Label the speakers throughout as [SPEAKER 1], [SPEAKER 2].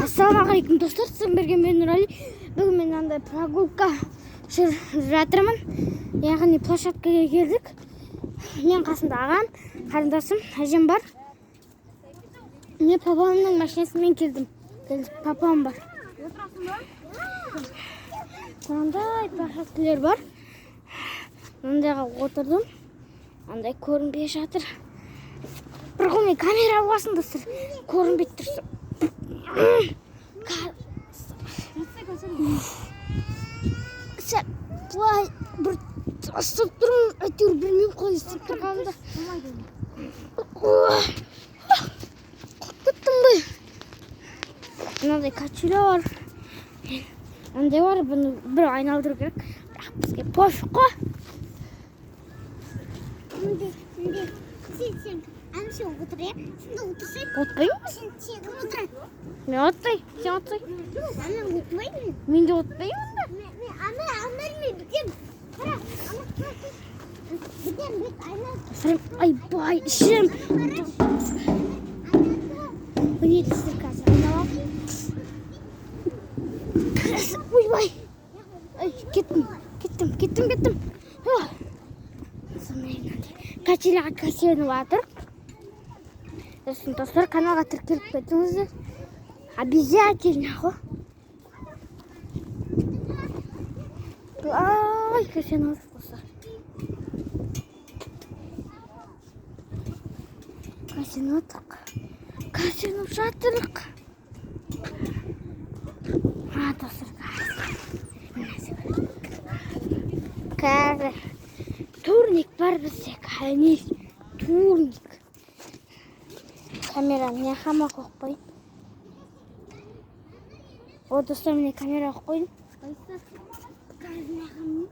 [SPEAKER 1] Ассалаумағалейкум, достар! Сізбен бірге мен, Нұрали. Бүгін мен андай прогулка жүріп жатырмын, яғни площадкаға келдік. Мен қасымда ағам, қарындасым, әжем бар. Мен папамның машинасымен келдім. Келдік, папам бар. Мынандай площадкалар бар. Мындайға отырдым. Андай көрінбей жатыр. Бір қолмен камера алғасын, достар, көрінбей тұрса. Сәл былай бір ұстап тұрмын, әйтеуір білмеймін қалай ұстап тұрғанымды. Құлап кеттім ғой. Мынандай качеля бар. Мынандай бар, бұны бір айналдыру керек. Бірақ бізге пофиг қой.
[SPEAKER 2] Мінде, мінде. Сен, ана сен отыр, иә? Сен де отырсай.
[SPEAKER 1] Отпаймын.
[SPEAKER 2] Сен кім отырады?
[SPEAKER 1] Мен отпаймын. Сен отсай.
[SPEAKER 2] Ана отырмаймын.
[SPEAKER 1] Мен де отпаймын да.
[SPEAKER 2] Мен ана мен бітем. Қара, ана бітем, бит айнал.
[SPEAKER 1] Достар, айбай, ішім. Міне, достар, қазір айналамын. Ойбай. Ай, кеттім, кеттім, кеттім, кеттім. Качеляға качелініп жатыр. Сосын, достар, каналға тіркеліп кетіңіздер. Обязательно ғой. Ай, качелініп жатыр, достар. Качелініп жатырық. Качелініп жатырық. А, достар, қазір турник бар бізде, конечно, турник. Камераны не қама қойып қояйын. О, достар, міне, камера қойып қойдым. Қазір мына жаққа.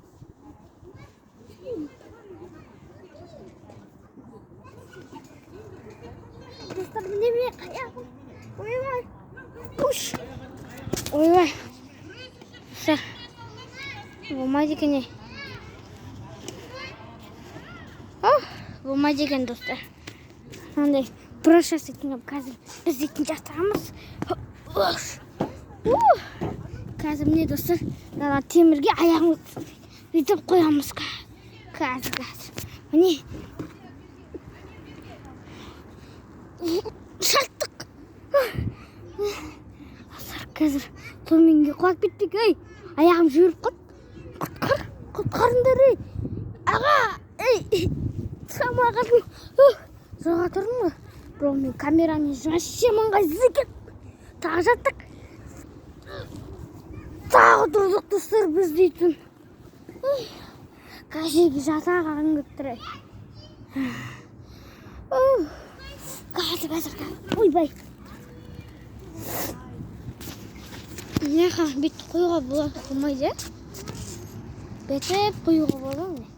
[SPEAKER 1] Достар, міне, міне, аяғым. Ойбай. Уш. Ойбай. Достар, болмайды екен, ей. Болмайды екен, достар. Мынандай бұрыш жасайтын қазір біз дейтін жатамыз. Қазір, міне, достар, мына темірге аяғымызды бүйтіп қоямыз. Қазір, қазір. Міне. Шаттық. Достар, қазір төменге құлап кеттік. Ей, аяғым жіберіп қалды. Құтқар, құтқарыңдар, ей. Аға, ей. Самай қалдым. Жоға тұрдым ғой. Бірақ мен камерамен вообще ыңғайсыз екен. Тағы жаттық. Тағы тұрдық, достар, біз дейтін. Кәжеге жата қалғым келіп тұр, ей. Қазір, қазір, қазір. Ойбай. Мына жаққа бүйтіп қоюға болады, болмайды, иә? Бүйтіп қоюға болады міне.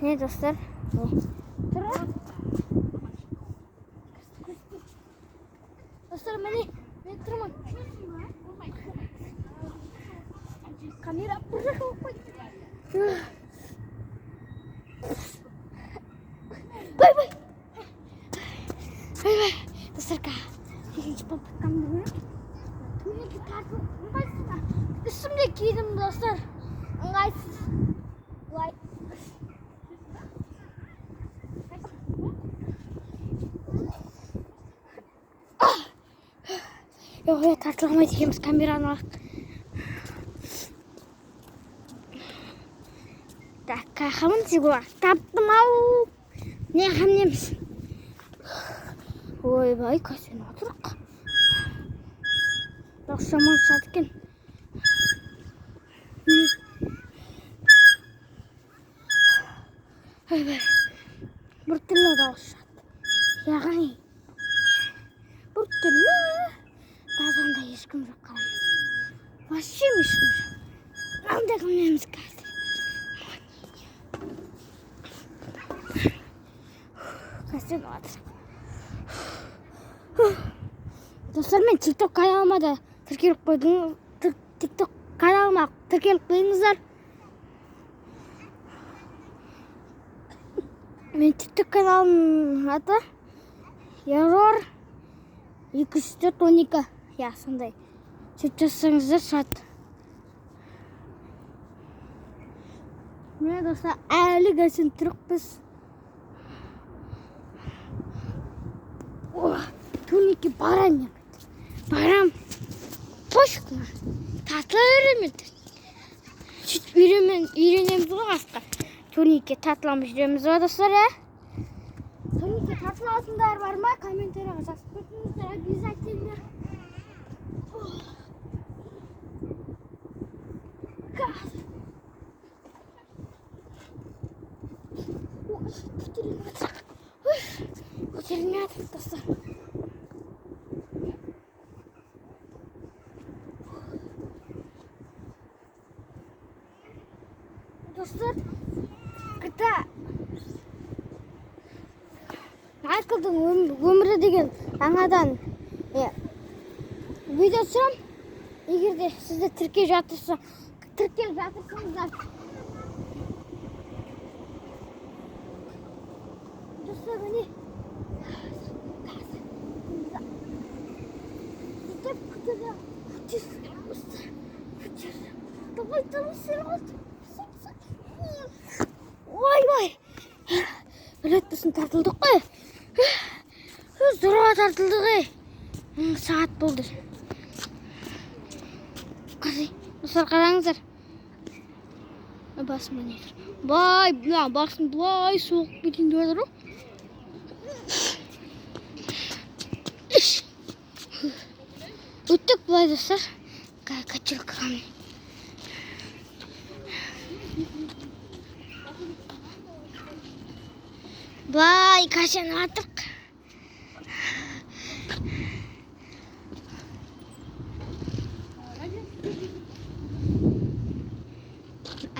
[SPEAKER 1] Не, достар? Не. Тұр. Достар, міне, мен тұрмын. Камера бір жаққа қойып қойды. Ойбай. Ойбай. Достар, екінші попыткамды көрейік. Төменге тарту ыңғайсыз ба? Үстімде кидім, достар. Ыңғайсыз. Былай. Жоқ, ой, тартыла алмайды екенбіз, камераны алайық. Так, қақамын зигуа. Таптым ау. Не қамнеміз? Ойбай, кәсен отырық. Бірақ жаман шығады екен. Ойбай, біртүрлі дауыс шығады. Яғни, біртүрлі. Қазанда ешкім жоқ, қараңыз. Вообще ешкім жоқ. Мынандай қылмаймыз қазір. Қазір жатыр. Достар, мен TikTok каналыма да тіркеліп қойдым. TikTok каналыма тіркеліп қойыңыздар. Мен TikTok каналымның аты Ерор 204 12. Иә, сондай. Сөйтіп жазсаңыздар шығады. Міне, достар, әлі кәсін тұрықпыз. О, турникке барам мен. Барам. Пофиг маған. Тартыла беремін мен. Сөйтіп үйренеміз ғой қасқа. Турникке тартыламыз жүреміз ғой, достар, иә? Турникке тартылатындар бар ма? Комментарийға жазып кетіңіздер обязательно. Газ. Ой, көтерілмей жатыр. Ой, көтерілмей жатыр, достар. Достар, когда Майклдың өмірі деген жаңадан видео түсіремін. Егер де сіздер тіркеліп жатырсаңыздар. Достар, міне. Сөйтіп көтере, көтер, көтер. Давай, давай, сен. Ойбай. Білет тұрсын, тартылдық қой. Зорға тартылдық, ей. Сағат болды. Қарай, достар, қараңыздар. Басыма не тұр? Бай, мына басым былай соғып кетейін деп жатыр ғой. Өттік былай, достар. Качелкаға міне. Былай качанып жатырық.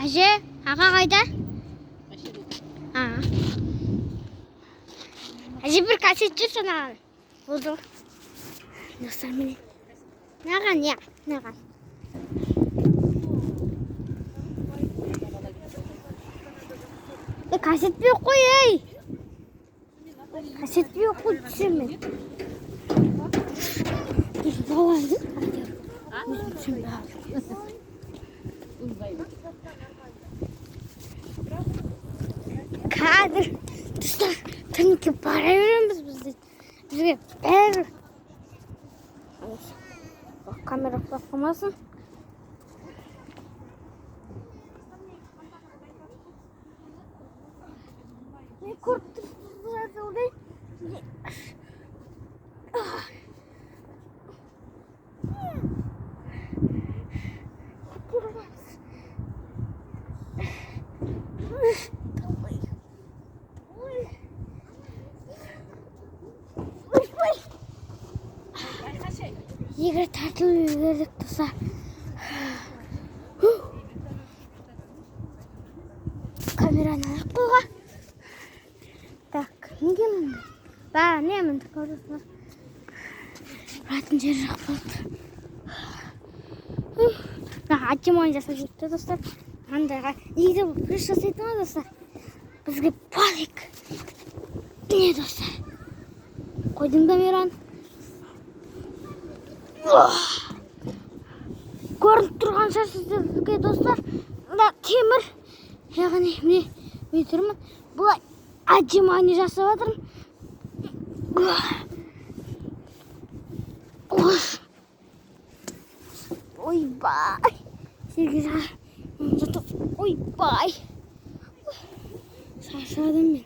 [SPEAKER 1] Әже, аға қайда? А. Әже, бір кассет жүрші маған. Болды ғой. Достар, міне. Маған, иә, маған. Кассетпей қой, ей. Кассетпей қой, түсемін мен. Балайды. Өзім түсемін. Қазір, достар, турникке бара береміз біз дейді. Бізге бәрі. Камера құлап қалмасын. Мен көріп тұрсыздар деп ойлаймын. Давай. Ой. Ой, ой. Егер тартылып үлгердік, достар. Камераны алып қойға. Так, неге мінді? Ба, не міндік, достар? Баратын жері жоқ болды. Мына отжимание жасап жүріпті, достар. Андайға. Негізі бұл пресс жасайтын ғой, достар. Бізге пофиг. Не, достар? Қойдым камераны. Көрініп тұрған шығар сіздерге, достар. Мына темір. Яғни, міне, мен тұрмын. Былай отжимание жасап жатырмын. Ойбай. Жерге жатып, ойбай. Шаршадым мен.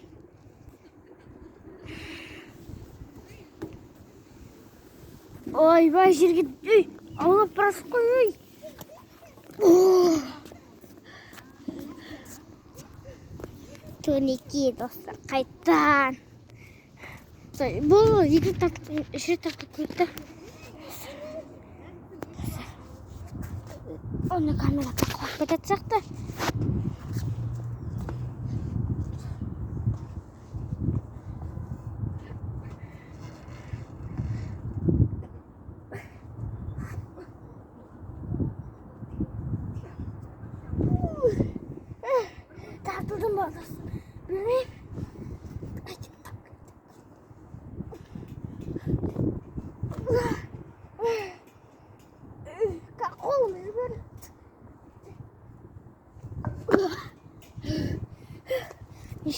[SPEAKER 1] Ойбай, жерге, үй, аулап барасың ғой, үй. Турники, достар, қайтан. Бұл екі рет тартып, үш рет тартып көрдік та. Оны камера құлап кететін сияқты. Тартылдым ба, достар? Білмеймін.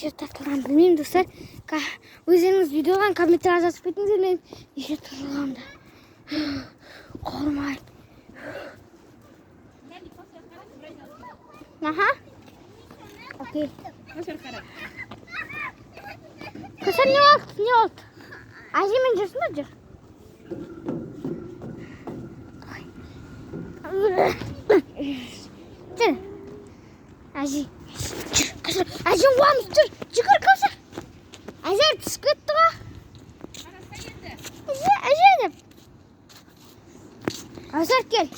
[SPEAKER 1] Неше тартылғанын білмеймін, достар. Өздеріңіз видеоға комментарий жазып кетіңіздер, мен неше тартылғанымды. Қормай. Аха. Окей. Кәусар, не болды? Не болды? Әжемен жүрсің ба, жүр. Давай. Жүр. Әже. Жүр, Кәусар. Әжең қуамыз, жүр. Жүгір, Кәусар. Әже түсіп кетті ғой. Әже, әже деп. Кәусар, кел.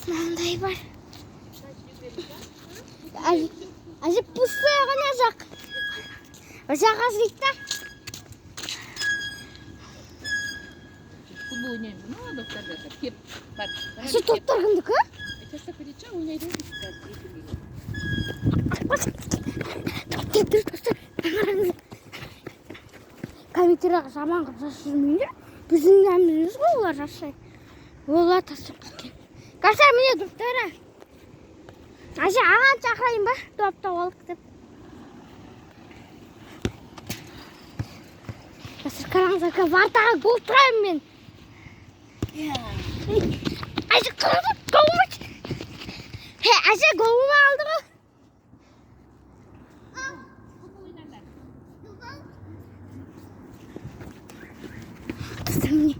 [SPEAKER 1] Мынандай бар. Әже, әже пустой ғана жақ. Бір жаққа жүрейік та.
[SPEAKER 3] Футбол ойнаймыз. Ну, доптар жатыр. Кеп, бар.
[SPEAKER 1] Әже, топтар кімдікі?
[SPEAKER 3] Тастап кететін шығар, ойнайды ғой қазір екеуі.
[SPEAKER 1] Топтар тұр, достар. Қараңыздар. Комментарияға жаман қылып жазып жүрмеңдер. Біздің әміріміз ғой, олар жазсай. Олар тастап кеткен. Кәусар, міне доптары. Әже, ағаны шақырайын ба? Доп тауып алдық деп. Достар, қараңыздар, вратаға гол тұрамын мен. Әже, қараңыздар, гол. Хе, әже, голымы алды ғой.
[SPEAKER 3] Футбол ойнаңдар.
[SPEAKER 1] Достар, міне.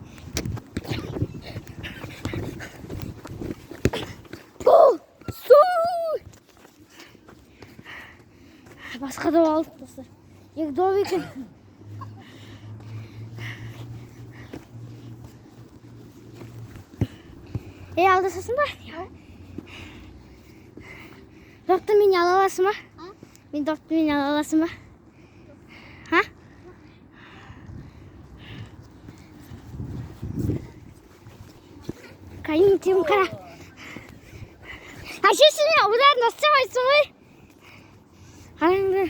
[SPEAKER 1] Гол! Су! Басқа доп алдық, достар. Екі доп екен. Ей, алдасасың ба? Допты мен ала аласың ба? Мен допты мен ала аласың ба? Ха? Кайын қара. Әжесіне удар ұстамайсың ғой. Қараңдар,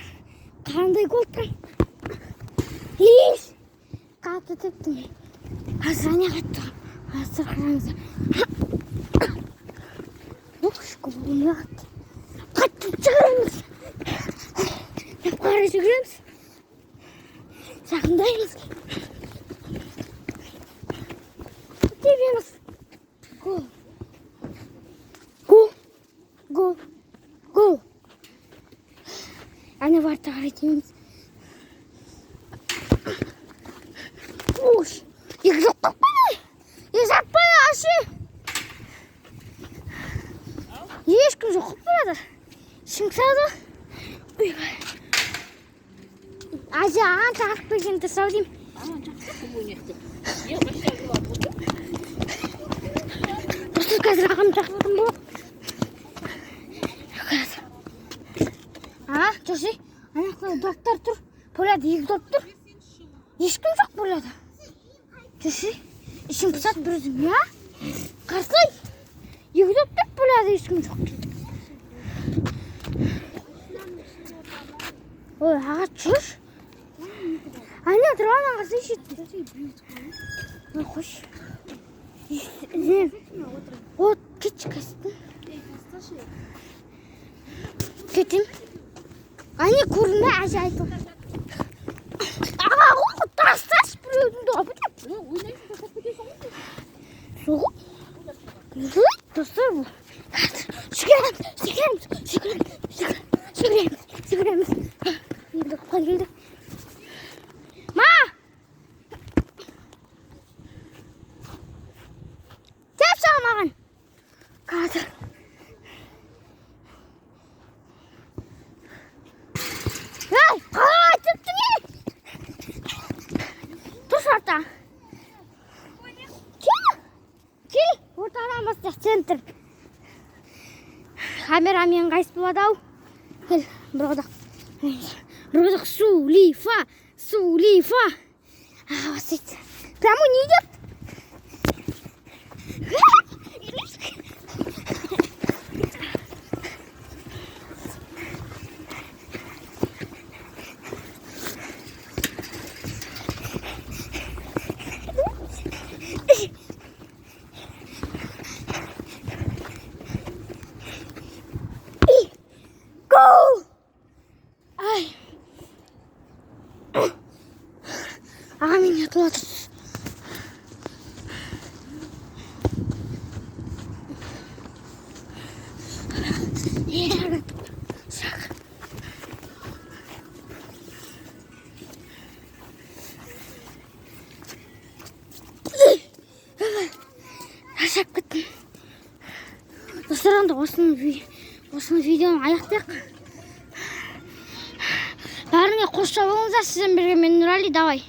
[SPEAKER 1] қандай гол тұр. Еш! Қатты тептім. Қазір ане қатты. Қазір қараңыздар. Ух, голым қатты. Қатты жүгіреміз. Деп қарай жүгіреміз. Жақындаймыз. Тебеміз. Гол. Гол. Гол. Гол. Әне варта қарай тебеміз. Уш. Екі жоқ қалып қойды. Екі жоқ қойды, ашы. Ешкім жоқ қылып барады. Шыңсады ғой. Ойбай. Әже, аған шақырып келген дұрыс ау деймін.
[SPEAKER 3] Аман жақсы футбол ойнайық деп. Е, вообще жылап отыр.
[SPEAKER 1] Достар, қазір ағам шақыратын болады. Қазір. А, жүрші. Ана жақта доптар тұр. Поляда екі доп тұр. Ешкім жоқ поляда. Жүрші. Ішім пысады бір өзім, иә? Қарасай. Екі доп тұр поляда, ешкім жоқ. Ой, аға, жүрші. Ана тұрған ағасы жетті. Ой, қойшы. Не? Вот, кетші кәсіптің. Кетем. Әне көрдің бе, әже айтып. Аға, ғой, тасташы біреудің допы деп.
[SPEAKER 3] Е, ойнайсың, тастап кетесің ғой.
[SPEAKER 1] Сол ғой. Достар, бұл. Жүгіреміз, жүгіреміз, жүгіреміз, жүгіреміз, жүгіреміз. Енді қой келдік. Ма! Теп сал маған. Қазір. Ей, қалай тептің, ей? Тұршы орта. Кел. Кел, ортадан бастайық, центр. Камерамен қайсы болады ау? Кел, бір қодақ. Бір қодақ, сулифа, сулифа. А, бастайды. Прямо не идет. Жыртылып жатыр. Шақ. Шаршап кеттім. Достар, онда осыны видеоны аяқтайық. Бәріне қош сау болыңыздар. Сіздермен бірге мен, Нұрали. Давай.